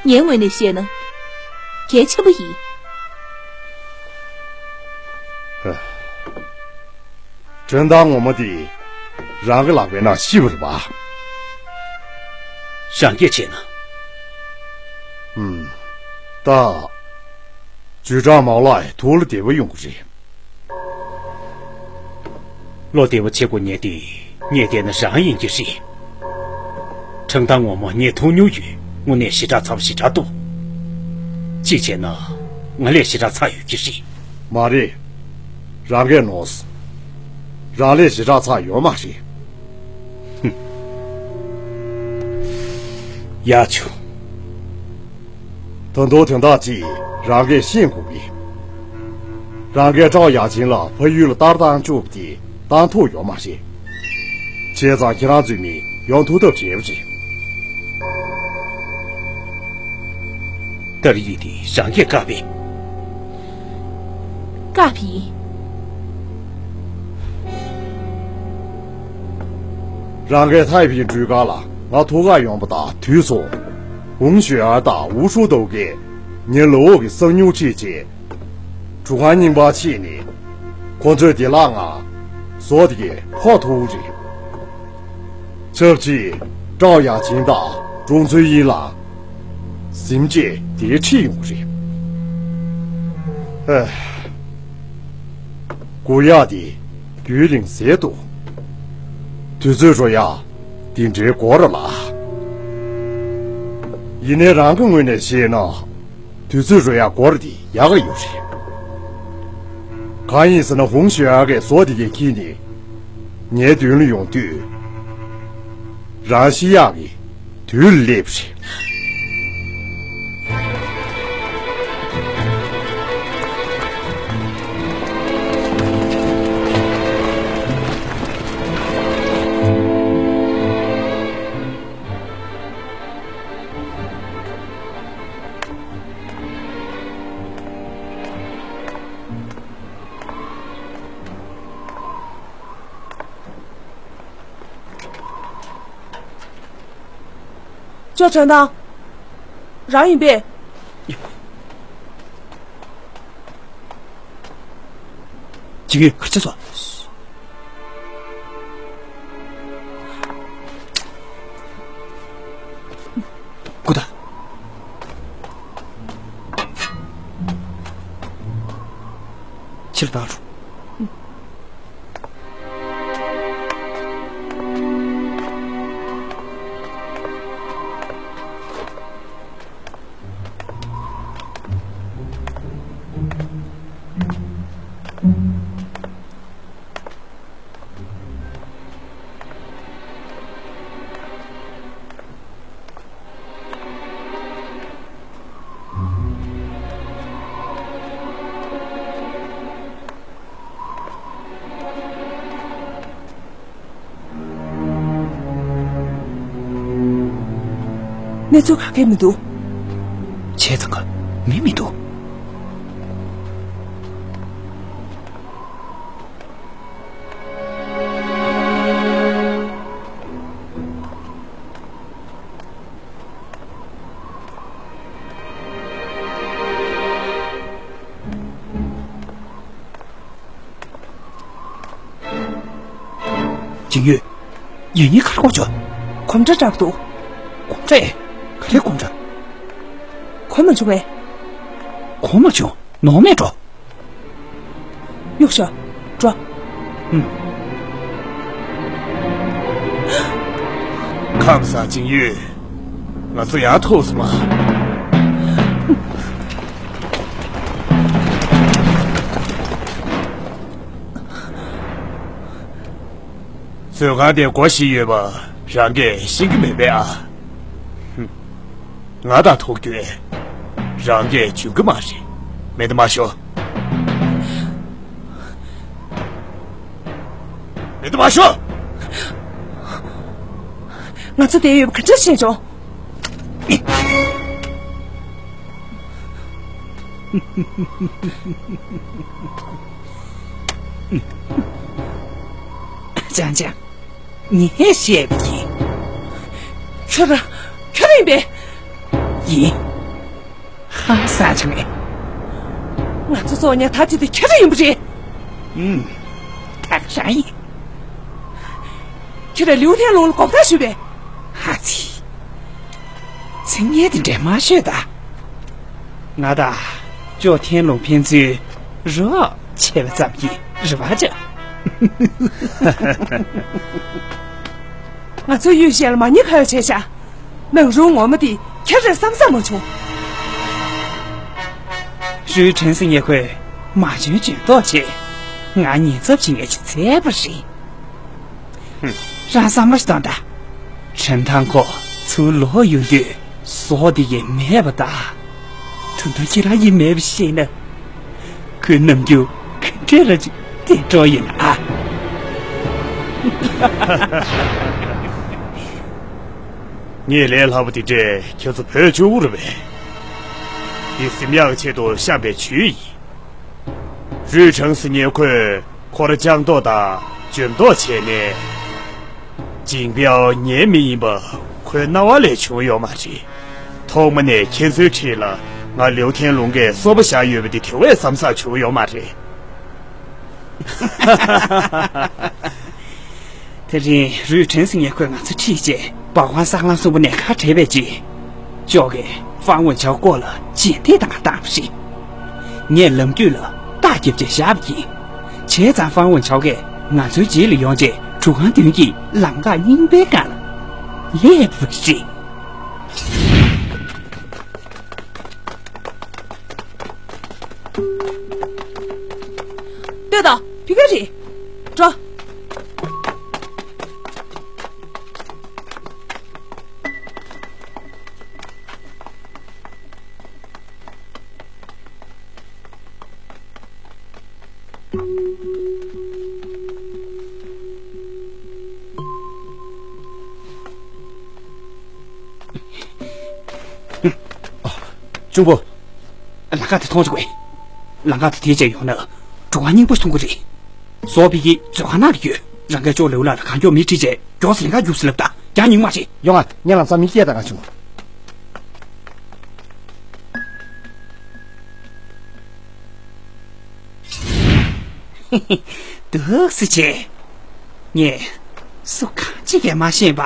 ངའི་ངོས་ནས་བཤད་ན། གལ་ཆེན་པོ་ཡིན། ཁྲེན་ཐང་ངོ་མ་དེ་རང་གི་ལག་པའི་ནང་ཤི་བ་རེད་པ། རང་སྐད་བྱས་ན། ཨུམ། ད། ཇུས་ཀྲང་མའོ་ལགས་ཐུགས་ལ་བདེ་བ་ཡོང་གི་རེད། བློ་བདེ་བོ་བྱེད་དགོས་མཁན་དེ་ངས་བལྟས་ན་རང་ཡིན་གྱི་རེད། ཁྲེན་ཐང་ངོ་མ་ངས་མཐོང་མྱོང་ཡོད། དངོས་གནས་ཞེ་དྲག་ཚ་པོ་ཞེ་དྲག་འདུག་གཅིག་བྱས་ན། ང་ལས་ཞེ་དྲག་ཚ་ཡོད་ཀྱི་རེད། མ་རེད། རང་གིས་ནོར་སོང་། རང་ལས་ཞེ་དྲག་ཚ་ཡོད་མ་རེད། ཧུམ། ཡག་བྱུང་། ད་དུང་དོན་དག་ཅིག་རང་གིས་ཤེས་དགོས་ཀྱི། རང་གིས་ཀྲའོ་ཡ་ཆིན་ལ་ཕ་ཡུལ་ལ་ལྟ་བར་བཏང་བཅུག་པ་དེ་བཏང་ཐུབ་ཡོད་མ་རེད། བྱས་ཙང་ཁྱེད་རང་ཚོའི་མི་ཡོང་ཐུབ་ཐབས་བྱས་པ་རེད། ཏར་ཡིག་དེ་རང་གིས་བཀག་པས། བཀག་པ་ཡིན། རང་གིས་ཐའེ་ཕིང་གྲུ་ཁ་ལ་ང་ཐུག་ག་ཡོང་པ་དང་དུས་སུ། ཧུང་ཞུ་ཨར་དང་ཝུ་ཧྲུའུ་ཏོ་གིས་ངའི་ལག་འོག་གི་གསང་མྱུལ་ཁྲིད་བྱས། གྲུ་ཁང་རྙིང་པར་ཕྱིན་ནས། ཁོ་ཚོས་བདེ་བླག་ངང་ ཟོག་དེ་གས་ཕོག་ཐུབ་རེད། ཆབས་ཅིག་ཀྲའོ་ཡང་ཆིང་དང་ཀྲུང་ཚུན་ཡིན་ལ་གཟིམ་ཆས་དེ་ཁྲིད་ཡོང་གི་རེད། ཨ། སྒུག་ཡག་དེ་རྒྱུན་རིང་ཟེར་འདུག་དུས་ཚོད་འགྲོ་ཡག་དེ་འདྲའི་འགོར་ལ། ཡིན་ནའི་རང་གི་ངོས་ནས་བཤད་ན། དུས་ཚོད་འགྲོ་ཡག་འགོར་དེ་ཡག་ག་ཡོད་རེད། གང་ཡིན་ཟེར་ན་ཧུང་ཞོ་ཡག་གིས་ཟོག་དེ་གས་འཁྱེར་ནས་ངའི་མདུན་ལ་ཡོང་དུས། རང་ཤི་ཡག་གི་དུས་ལ་སླེབས་རེད། ཅོ་དྲན་དང་། རང་ཡིན་པས། ཅིག་ཡོད་ག་ཆེ་སོ། ཀུ་ད། ཕྱིར་བཏང་རོགས། གནས་ཚུལ་ག་གེ་མི་འདུག་བྱས་ཙང་ག་མི་མི་འདུག་ཅིང་ཡོད། ཡིན་ཡིན་གར་གོ་ཆོ། གོམ་སྒྲ་གྲགས་འདུག་གོམ་སྒྲ་ཨེ། ག་རེ་གོམ་སྒྲ། གོ་མ་བྱུང་ངས། གོ་མ་བྱུང་ནོར་མེད་འགྲོ། གཡུག་ཤོག་འགྲོ། ཁམས་བཟང་ཅིང་ཡོད། ང་ཚོ་ཡང་ཐུག་སོང་ཨ། མཛོད་ཁང་དེ་སྒོ་ཕྱེ་ཡོད་པ་རང་གིས་ཤེས་ཀྱི་མེད་པས་ཨ། ང་དང་ཐུག་རྒྱུ་རང་གིས་འཇོན་གྱི་མ་རེད། མེད་དུ་མ་ཤོག་མེད་དུ་མ་ཤོག་ང་ཚོ་བསྡད་ཡོད་པ་ག་འདྲ་ཤེས་བྱུང་། ཅང་ཅང་། ངས་བཤད་པ་ཡིན། ཁྱོད་རང་། ཁྱོད་རང་ཡིན་པས། ཡིན། ཧང་སང་བྱུང་ངས། ང་ཚོ་གཙོ་བོ་ཉ་ཐག་ཅིག་དེ་ཁྱོད་རང་ཡིན་པ་རེད། ཨུམ། ད་ག་རང་ཡིན། ཁྱོད་རང་ལིའུ་ཐན་ལུང་ལ་གོ་བརྡ་ཞུས་པས། ཧ་ཙི། ཚིག་ངན་དེ་འདྲས་མ་ཤོད་ད། ང་དང་ཅོ་ཐན་ལུང་ཕན་ཚུན་རོགས་བྱས་པ་ཙམ་གྱིས་རེ་བ་བྱ། ང་ཚོ་གཡུལ་ཞལ་ལ་མ་ཉེས་ཁ་ཡོག་བྱས་ཤག་ནང་རུལ་ངོ་མ་དེ་ཁྱེད་རེད་བསམ་བསམ་མ་བྱུང་། ཧྲུའུ་ཁྲེན་སི་ཉེ་ཁོས་མ་འཇོན་འཇོན་མདོག་བྱས། ང་ཉེས་ཚབས་བྱེད་མཁན་ཞིག་བཙལ་བ་རེད། རང་བསམ་བློ་ཞིག་གཏོང་དང་། ཁྲིན་ཐང་ཁོ་ཚུར་ལོག་ཡོང་དུས་ཟོག་འདི་ཡི་མེད་པ་དང་། ད་དུང་ཁྱེད་རང་ཡི་མེད་པ་ཤེས་ན། ཁོའི་རྣམ་འགྱུར་ག་འདྲ་ར་ཅིག་བསྟན་འགྲོ་ཡིན་ཨ། ངས་ལས་སླ་པོ་དེ་འདྲས་ཁྱེད་ཚོ་བོས་བཅུག་གི་རེད་པས། འདི་གཟིམ་ཡག་ཆེད་དུ་བཤམས་པའི་ཇུས་ཡིན། རུས་ཁྲང་སི་ཉེ་ཁོས་ཁོར་སྤྱང་མདོག་དང་འཇོན་མདོག་བྱས་ནས། ཇིང་པའོ་ངའི་མི་ཡིན་པ་ཁོའི་རྣ་བ་ལས་བྱུང་ཡོད་མ་རེད། ཐོག་མ་ནས་ཁྱེད་ཚོའི་འཁྲིས་ལ་ང་ལིའུ་ཐན་ལུང་གིས་སོ་པ་བཞག་ཡོད་པ་འདི་དེ་བས་བསམ་བསགས་བྱུང་ཡོད་མ་རེད། དེ་རིང་རུས་ཁྲེན་ཟེར་མཁན་ཁོས་ང་ཚོ་ཁྲིད་བྱས་པའོ་ཧྥང་ས་གླང་གསོན་པོ་ནས་ཁ་བྲལ་བའི་རྗེས། ཅོག་གིས་ཧྥང་ཝུན་ཆའོ་སྐོར་ལ་རྗེས་འདེད་གཏང་ག་བཏང་བ་རེད། ངས་ལམ་རྒྱུད་ལ་རྟ་རྒྱབ་བྱས་བཞག་པ་ཡིན། བྱས་ཙང་ཧྥང་ཝུན་ཆའོ་གིས་ང་ཚོའི་རྗེས་ལ་ཡོང་རྗེས་གྲུ་ཁང་མདུན་གྱི་ལམ་ཁ་རྙིང་པའི་སྒང་ལ་སླེབས་པ་རེད། ལྟོས་དང་། ཕ་གི་རེད། འགྲོ། གཅུང་པོ། ལམ་ཁ་དེ་མཐོང་བྱུང་བས། ལམ་ཁ་དེ་དེད་བྱས་ཡོང་ན་གྲུ་ཁ་རྙིང་པ་མཐོང་གི་རེད། བཟོ་པའི་གི་མཛོད་ཁང་ནང་ལ་ཡོད། རང་གིས་ཅོག་ལེའུ་ལགས་ལ་གང་མགྱོགས་མི་ཁྲིད་བྱས་མགྱོགས་སེ་ལམ་ཁ་རྒྱུགས་སེ་ལབ་དང་། རྒྱག་ཉུང་མ་རེད། ཡོང་ང་། ངས་ལམ་སང་མི་སྐྱེལ་དང་། གང་བྱུང་། འདུག་སེ་བྱས། ངས་སུ་གང་ཅི་གས་མ་ཤེས་པ།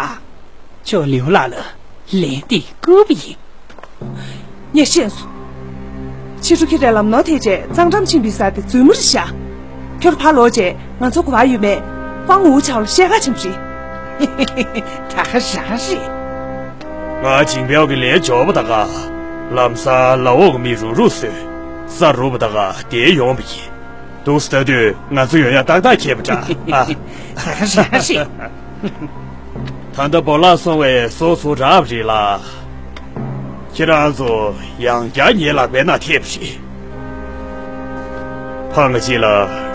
ཅོག་ལེའུ་ལགས་ལ་ལན་འདི་བསྐུར་བ་ཡིན། ངས་ཤེས་སོང་། ཕྱི་དྲོ་ཁྱེད་རས་ལམ་ནོར་ཐེབས་རྗེས་གཙང་འགྲམ་ཕྱིན་པའི་ས་དེ་མཛོད་མུ་རེད་ཤག་ཁྱོད་ར་ཕར་ལོག་རྗེས་ང་ཚོ་ག་པར་ཡོད་མེད་ཧྥང་ཝུ་ཆའོ་ལ་བཤད་ག་ཕྱིན་པ་རེད། ད་ག་རང་རེད། ང་ཇིང་པའོ་གི་ལས་འབྱོར་བ་ད་ག་ལམ་སང་ལ་འོག་གི་མི་རུག་རུག་བཟོས། ས་རུབ་པ་ད་ག་དེད་ཡོང་བ་ཡིན། འདུག་སེ་ལྟ་དུས་ང་ཚོ་ཡོང་ཡག་ཏག་ཏག་ཁེལ་བ་འདྲ། ཨ། ད་ག་རང་རེད། ད་ལྟ་བོ་ལགས་སོང་བས་སོ་སོ་རག་པ་རེད་ལ། ཁྱེད་རང་ཚོ་ཡང་བསྐྱར་ངའི་ལག་པའི་ནང་ཐེབས་པ་རེད། ཕ་ང་གཅིག་ལ་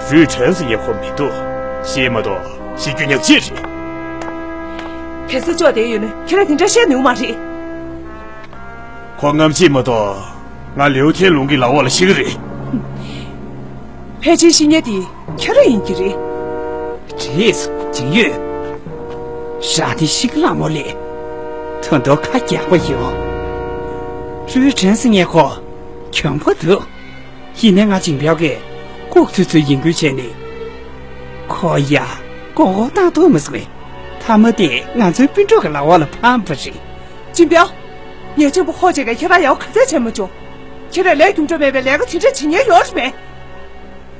རུས་ཁྲེན་ཟེར་མཁན་ཁོ་མི་འདུག་ཤེས་མ་གཏོགས་ཤེས་རྒྱུ་ཉག་གཅིག་རེད། གལ་སྲིད་ཅོག་དེ་ཡོད་ན་ཁྱེད་རང་དེ་འདྲ་བཤད་ནུས་མ་རེད། ཁོ་རྔམ་བརྗིད་མ་གཏོགས་ང་ལིའུ་ཐེན་ལུང་གི་ལག་འོག་ལ་ཤི་གི་རེད། ཕལ་ཆེར་ཤི་མཁན་དེ་ཁྱོད་རང་ཡིན་གྱི་རེད། རེད། ཇིང་ཡོས། ཧྲ་ཏི་ཤི་གི་ལ་མོ་ལེ། ད་དུང་ཁ་རྒྱག་པ་ཡིན། རུས་ཁྲེན་ཟེར་མཁན་ཁོ་གྱོང་པོ་འདུག་ཡིན་ནའི་ང་ཇིང་པའོ་གིས་ལྐོག་འཛུལ་འཛུལ་ཡིན་ཁུལ་བྱས་ནས། ཁོ་ཡ་མགོ་སྐོར་བཏང་ཐུབ་མ་སོང་བས། མཐའ་མ་དེ་ང་ཚོའི་སྤུན་གྲོགས་ཀྱི་ལག་འོག་ལ་འཕངས་པ་རེད། ཇིང་པའོ། ཉེས་ཅན་པོ་ཧོ་ཅེ་གིས་ཁྱེད་རང་ཡག་པོ་ག་ཚད་བྱས་མ་བྱུང་། ཁྱེད་རང་ལས་རྒྱུ་འབྲས་མེད་པའི་ལས་ཀ་དེ་འདྲ་བྱེད་མཁན་ཡོད་རེད་པས།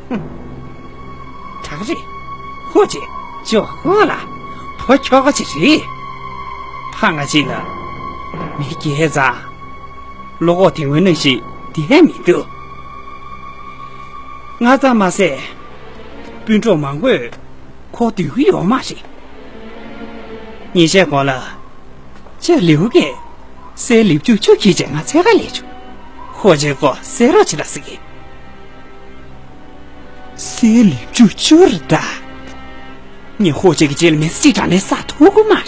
ཧུམ། ད་ག་རེད། ཧོ་ཅེ། ཅོག་ཧོ་ལ། བུ་ཁྱོ་ག་ཅིག་རེད། ཕ་ང་གཅིག་ལ། མི་སྐྱེས་ཙང་། བློ་ཁོག་དེ་སྔོན་ནང་བཞིན་བདེ་མི་འདུག་ང་ཙམ་མ་ཟད། སྤུན་གྲོགས་མང་པོས་ཁོ་འདོད་ཀྱི་ཡོད་མ་རེད། ཉིན་ཤས་གོང་ལ། ཅོག་ལིའུ་གིས་གསེར་ལེབ་བཅུ་བཅུ་ཁྱེར་བྱས་ང་འཚོལ་ག་སླེབས་བྱུང་། ཧོ་ཅེ་ཁོ་གསོད་རོགས་བྱེད་རོགས་ཟེར་གི། གསེར་ལེབ་བཅུ་བཅུ་རེད་ད། ངས་ཧོ་ཅེ་གི་རྗེས་ལ་མི་ཚེ་གཅིག་དྲང་གནས་བསགས་ཐུབ་ཀྱི་མ་རེད།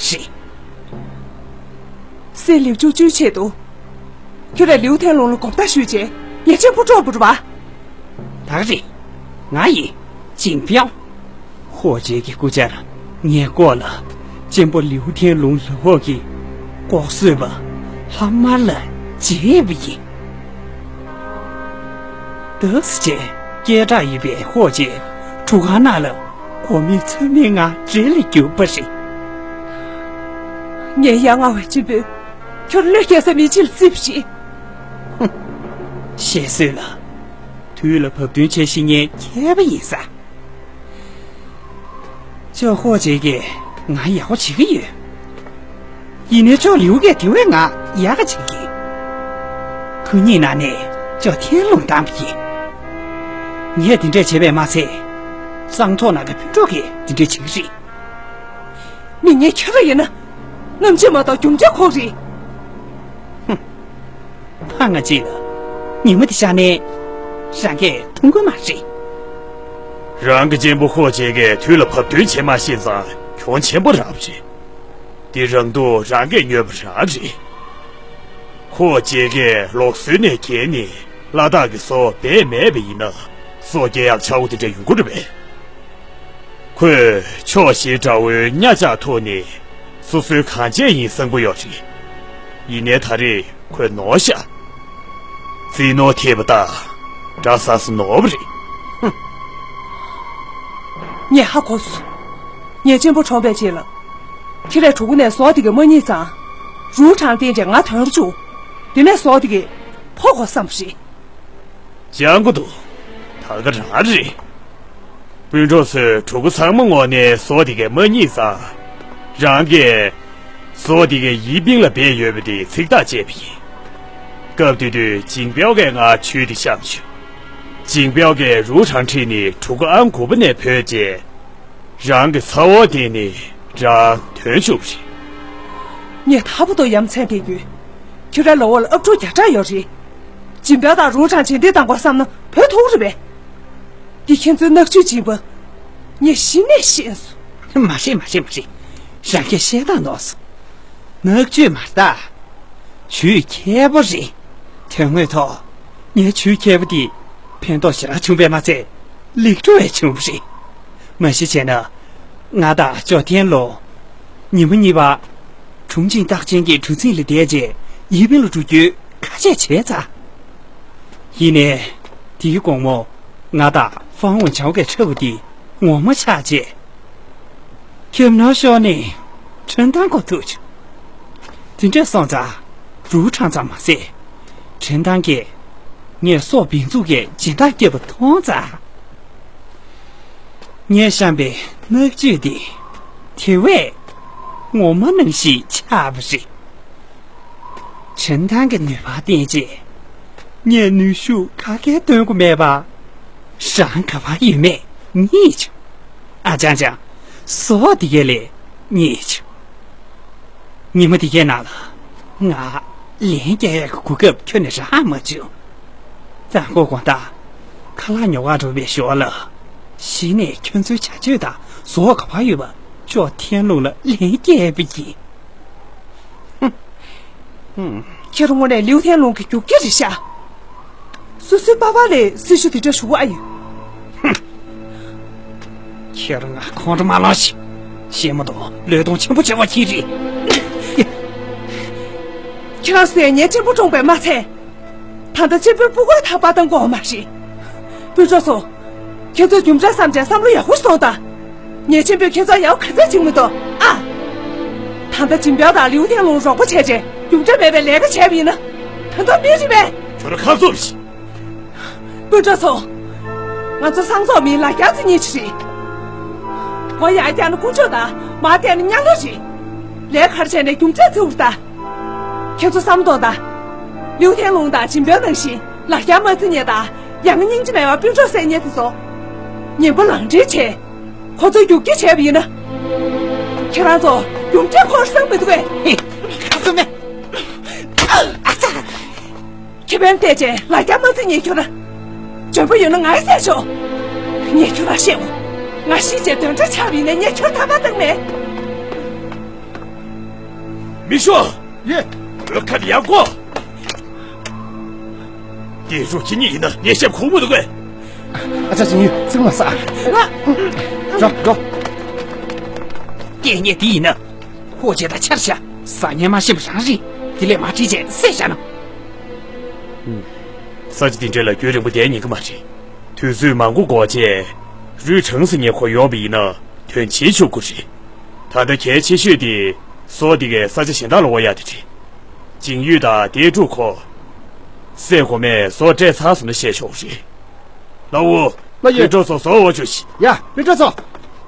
གསེར་ལེབ་བཅུ་བཅུའི་ཆེད་དུ། ཁྱོད་རས་ལིའུ་ཐེན་ལུང་ལ་མགོ་བཏགས་གཞུས་རྗེས་ཉེས་ཅན་པོ་དཀྲོགས་པ་རེད་པ། ད་ག་རེད། ང་ཡིན། ཇིང་པའོ། ཧོ་ཅེ་གི་སྐུ་བཅར་ངའི་སྐོར་ལ་གཅེན་པོ་ལིའུ་ཐེན་ལུང་ལ་འོག་གི་ལྐོག་གསོད་པ་ལྷག་མ་ལ་བརྗེས་པ་ཡིན། འདུག་སེ་བྱས་སྐད་གྲགས་ཡོད་པའི་ཧོ་ཅེ་གྲུ་ཁང་ནང་ལ་གོ་མེད་ཚོད་མེད་ངང་བྲེལ་ལ་རྒྱུག་པ་རེད། ངས་ཡ་ང་བའི་གཅེན་པོས་ཁྱོད་བློས་འགེལ་ས་མེད་ཅིག་ལ་བརྩིས་པ་རེད། ཧུམ། ཞེ་སོད་ལ། དུས་ལ་བབ་བསྟུན་བྱས་ཤི་མཁན་མཁས་པ་ཡིན་ས། ཅོག་ཧོ་ཅེ་གིས་ང་ཡག་པོ་བྱེད་ཀྱི་ཡོད། ཡིན་ནའི་ཅོག་ལིའུ་གིས་དེ་བས་ང་ཡག་ག་བྱེད་ཀྱི། ཁོ་གཉིས་ནང་ནས་ཅོག་ཐེན་ལུང་བཏང་པ་ཡིན། ངས་དེ་འདྲས་བྱས་པས་མ་ཚད། གཙང་ཐོག་ནང་གི་སྤུན་གྲོགས་ཀྱིས་དེ་འདྲས་བྱེད་ཀྱི་རེད། མི་ངན་ཁྱོད་རང་ཡིན་ན། རྔམ་བརྗིད་མ་གཏོགས་རྒྱུ་འབྲས་ཁོག་རེད། ཧུམ། ཕ་ང་གཅིག་ལ། ཉི་མ་འདི་ཤར་ནས། རང་གིས་མཐོང་གི་མ་རེད། རང་གི་གཅེན་པོ་ཧོ་ཅེ་གིས་དུས་ལ་བབ་བསྟུན་བྱེད་མ་ཤེས་ཙང་གྱོང་ཆེན་པོ་རག་པ་རེད། འདི་རང་སྡུག་རང་གིས་ཉོས་པ་རང་རེད། ཧོ་ཅེ་གིས་ལོག་སོན་ནས་བརྒལ་ནས་ལ་དྭགས་ཀྱི་སོ་སྦས་མེད་པ་ཡིན་ན་སོ་སྐྱེལ་ཡག་ཆག་སྒོ་དེ་འདྲ་ཡོང་གི་རེད་པས། ཁོས་ཕྱོགས་བཞིའི་དགྲ་བོའི་གཉའ་བཅག་ཐུབ་ནས་སོ་སོའི་གངས་ཅན་ཡིན་བསམ་གྱི་ཡོད་རེད། ཡིན་ནའི་ད་རེས་ཁོས་ནོར་ཤག་རྫིག་ནོར་ཐེབས་པ་ལྟར་དགྲ་ཟ་ས་ནོར་བ་རེད། ཧུམ། ངས་ཧ་གོ་སོང་། ཉེས་ཅན་པོ་གྲོངས་པའི་རྗེས་ལ། ཁྱེད་རས་གྲོགས་པོ་ནས་ཟོག་དེ་གའི་མ་རྙེད་ཙང་། རུའུ་ཁྲང་བསྟེན་བྱས་ང་དོན་རུ་བཅུག་དེ་ནས་ཟོག་དེ་གའི་ཕོ་གོ་བསམ་པ་རེད། སྤྱང་པོ་འདུག་ད་ག་རང་རེད། སྤུན་གྲོགས་ཚོས་གྲོགས་པོ་ཚང་མ་དངོས་གནས་ཟོག་དེ་གའི་མ་རྙེད་ཙང་། རང་གིས་ཟོག་དེ་གའི་ཡིན་པིང་ལ་སྦས་ཡོད་པ་དེ་ཚིག་ཐག་བཅད་པ་ཡིན། སྐབས་དེ་དུས་ཇིང་པའོ་གིས་ང་ཆུ་དེ་བཤམས་བྱུང་། ཇིང་པའོ་གིས་རུའུ་ཁྲང་ཁྲིད་ནས་གྲོགས་པོ་ཨང་དགུ་པ་ནས་བུད་རྗེས། རང་གི་ཚ་བོ་དེ་ནི་རང་དོན་ཆུབ་རེད། ངས་ད་བར་དུ་ཡ་མཚན་དེ་ཡོད། ཁྱོད་རའི་ལོ་བོ་ལ་ཨབ་ཕྲུག་བརྒྱ་ཕྲག་ཡོད་རེད། ཇིན་པའོ་དང་རུའུ་ཁྲང་རྗེས་འདེད་བཏང་དགོས་བསམ་ན་བུད་ཐུབ་རེད་པས། འདི་ཁྱེད་ཚོའི་ནག་ཆུའི་སྦྱིན་པ། ངས་གཞི་ནས་ཤེས་སོང་། མ་རེད་མ་རེད་མ་རེད། རང་གིས་བཤད་སྟངས་ནོར་སོང་། ནག་ཆུ་མ་རེད་ད། ཆུའི་ཁྱད་པར་རེད། དོན་དངོས་ཐོག་ངའི་ཆུའི་ཁྱད་པར་དེ་ཕན་ཐོགས་ཞེ་དྲག་བྱུང་བས་མ་ཚད་ལེགས་འགྲོ་བས་བྱུང་བ་རེད། མ་གཞི་བྱས་ན། ང་དང་ཅོ་ཐེན་ལུང་། ཉི་མ་གཉིས་པ། ཁྲུང་ཆིང་རྟགས་ཅན་གྱི་གྲུ་གཟིངས་ལ་བསྡད་རྗེས་ཡིན་པིང་ལ་འགྲོ་རྒྱུའི་ཁ་ཆད་བྱས་ཚར། ཡིན་ནའི། དེའི་དགོང་མོ། ང་དང་ཧྥང་ཝུན་ཆའོ་གི་ཁྲ་བོ་དེ་ངོ་མ་ཆགས་རྗེས། ཁྱིམ་ནང་ཤོར་ནས་ཁྲིན་ཐང་ཁོ་ཐུག་བྱུང་། དེ་འདྲ་སོང་ཙང་རུའུ་ཁྲང་ཙམ་མ་ཟད། ཁྲིན་ཐང་གིས་ངས་སྲོག་བེང་ཚུགས་ཀྱི་སྦྱིན་བདག་སྐྱེས་པ་མཐོང་ཙང་། ངས་བཤམས་པའི་ནག་ཆུ་དེ་དེ་བས་ངོ་མ་ནང་བཞིན་ཆགས་པ་རེད། ཁྲིན་ཐང་གི་ནུས་པ་བརྟེན་རྗེས། ངས་ནུས་ཤུགས་ག་གེ་སྟོན་དགོས་མེད་པ། རང་ག་པར་ཡོད་མེད་རྙེད་བྱུང་། ཨ་ཅང་ཅང་། ཟོག་དེ་གའི་ལས་རྙེད་བྱུང་། ཉི་མ་དེ་གའི་ནང་ལ་ང་ལན་རྒྱག་ཡག་གི་གོ་སྐབས་ཁྱོན་ནས་རག་མ་བྱུང་། མདང་དགོང་དག་ཁ་ལག་ཉོ་གར་འགྲོ་བའི་ཞོར་ལ། གཞི་ནས་ཁྱོད་ཚོའི་བྱ་སྤྱོད་དང་ཟོག་ག་པར་ཡོད་པ་ཅོ་ཐེན་ལུང་ལ་ལན་བསྐྱལ་བ་ཡིན། ཁྱེད་རང་དངོས་གནས་ལིའུ་ཐེན་ལུང་གི་རྒྱུག་ཁྱི་རེད་ཤག་སོ་སོའི་པ་ཕ་ལས་སྲི་ཞུ་དེ་འདྲ་ཞུ་གི་ཨ་ཡོད། ཁྱེད་རང་ང་ཁོང་ཁྲོ་མ་ལངས་ཤིག་བཤད་མ་གཏོགས་བློས་གཏོང་ཆེན་པོ་བྱེད་པ་ཁྱེད་རེད། ཁྱེད་རང་ཚོས་ཉེས་ཅན་པོ་བཀྲོངས་པས་མ་ཚད། ད་ལྟ་གཅེན་པོའི་སྤུ་གུ་ཐག་པ་བཏང་དགོས་མ་རེད། སྤུན་གྲོགས་ཚོ། ཁྱེད་ཚོས་རྒྱུ་འབྲས་བསམ་བྱས་བསམ་བློ་ཡག་པོ་ཞིག་གཏོང་དང་། ཉེས་ཅན་པོས་ཁྱེད་ཚོར་ཡག་པོ་ག་ཚད་བྱེད་མི་འདུག་ཨ། ད་ལྟ་ཇིན་པའོ་དང་ལིའུ་ཐེན་ལུང་རོགས་པ་བྱས་རྗེས་རྒྱུ་འབྲས་མེད་པའི་ལས་ཀ་བྱས་པ་ཡིན་ན། ད་དུང་མི་རེད་པས། ཁྱོད་རང་ཁ་བཙུམ་ཞིག་སྤུན་གྲོགས་ཚོ། ང་ཚོ་སང་ཚོགས་མིའི་ལ་རྒྱ་རྩི་ཉེ་ཆེ་རེད། མགོ་ཡར་བཀྱག་ན་དཀོན་མཆོག་དང་མར་བལྟས་ན་གཉའ་ལོ་རེད། ལས་ཁར་བྱས་ནས་རྒྱུ་འབྲས་བརྩི་བར་ལྟ། ཁྱེད་ཚོ་བསམ་བློ་གཏོང་དང་། ལིའུ་ཐེན་ལུང་དང་ཇིན་པའོ་ནང་བཞིན་ལ་རྒྱ་མ་རྩི་མཁན་དང་ཡ་ང་སྙིང་རྗེ་མེད་པར་སྤུན་གྲོགས་བསད་མཁན་དེ་ཚོ། ངན་པ་ལང་འདྲེན་བྱས། ཁོ་ཚོ་རྒྱུག་ཁྱི་བྱས་པ་ཡིན་ན། ཁྱེད་རང་ཚོ་རྒྱུ་འབྲས་ཁོ་རང་བསམ་མི་འདུག་གས། ཧེ། ཁ་བཙུམ་མེད། ཨ་ཙ། ཁེ་ཕན་བལྟས་བྱས་ལ་རྒྱ་མ་རྩི་མཁན་ཁྱོད་རང་། འཇོན་པོ་ཡོད་ན་ང་ཡི་བསད་ཤོག་ངས་ཁྱོད་རང་བཤད་འོ། ང་ཤི་བྱས་དོན་འགྲུབ་ཆགས་པ་ཡིན་ནའི་ངས་ཁྱོད་ཐར་པ་བཏང་མེད། མི་ཤོག་ཡེ། བོད་ཁ་ལ་ཡར་བསྐོར། དེ་རུ་ཁྱེད་གཉིས་ཡིན་ན་ངས་བཤད་ཁུངས་མི་འདུག་གས། ཨ་ཅག་ཅིང་ཡུས་ཚིག་མ་ཟ། ང་། འགྲོ་འགྲོ། སྐད་ཉན་དེ་ཡིན་ན། ཧོ་ཅེ་དང་ཆར་ཤ། ཟ་ཉན་མ་ཤེས་པ་རང་རེད། དེ་ལས་མ་བྲིས་བྱས་བསད་བཞག་ན། ས་ཆ་འདི་འདྲ་ལ་རྒྱུན་རིང་པོ་བསྡད་ཉན་གི་མ་རེད། དུས་ཚོད་མང་པོ་འགོར་རྗེས། རུས་གྲངས་སུ་ཉེ་ཁོ་ཡོང་བ་ཡིན་ན་དོན་ཆེན་ཆུག་གི་རེད། ད་ལྟ་གལ་ཆེ་ཤོས་དེ་ཟོག་འདི་གའི་ས་ཆ་གཞན་དག་ལ་དབོར་ཡག་དེ་རེད། ཅིང་ཡུས་དང་ཏེ་ཀྲུའུ་ཁོ། བསད་དགོས་མེད་ཟོག་སྤྲད་ཚར་སོང་ན་བཤད་ཆོག་རེད། ལའོ། ལའོ་ཡོད། སྤུན་གྲོགས་ཚོ་ཟོག་དབོར་ཆོག་ཤིག་ཡ། སྤུན་གྲོགས་ཚོ།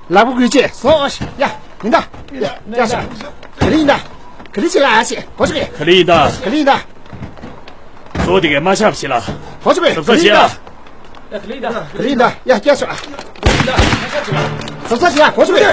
ལག་པ་འགུལ་བྱེད་ཟོག་དབོར་ཤིག་ཡ། ཡིན་ད། ཡ། ཡ་ཤ། ག་ལེ་ཡིན་ད། ག་ལེ་བྱེད་ལ་ཨ་ཤེ། གོ་ཆོག་གི་ག་ལེ་ཡིན་ད། ག་ལེ་ཡིན་ད། ཟོག་འདི་གའི་མ་ཆག་པ་བྱེད་ལ། གོ་ཆོག་གི་གཟབ་གཟབ་བྱེད་ལ། ག་ལེ་ཡིན་ད། ག་ལེ་ཡིན་ད། ཡ་སྐྱེལ་ཤོག་ཨ། གཟབ་གཟབ་བྱེད་ལ་གོ་ཆོག་གི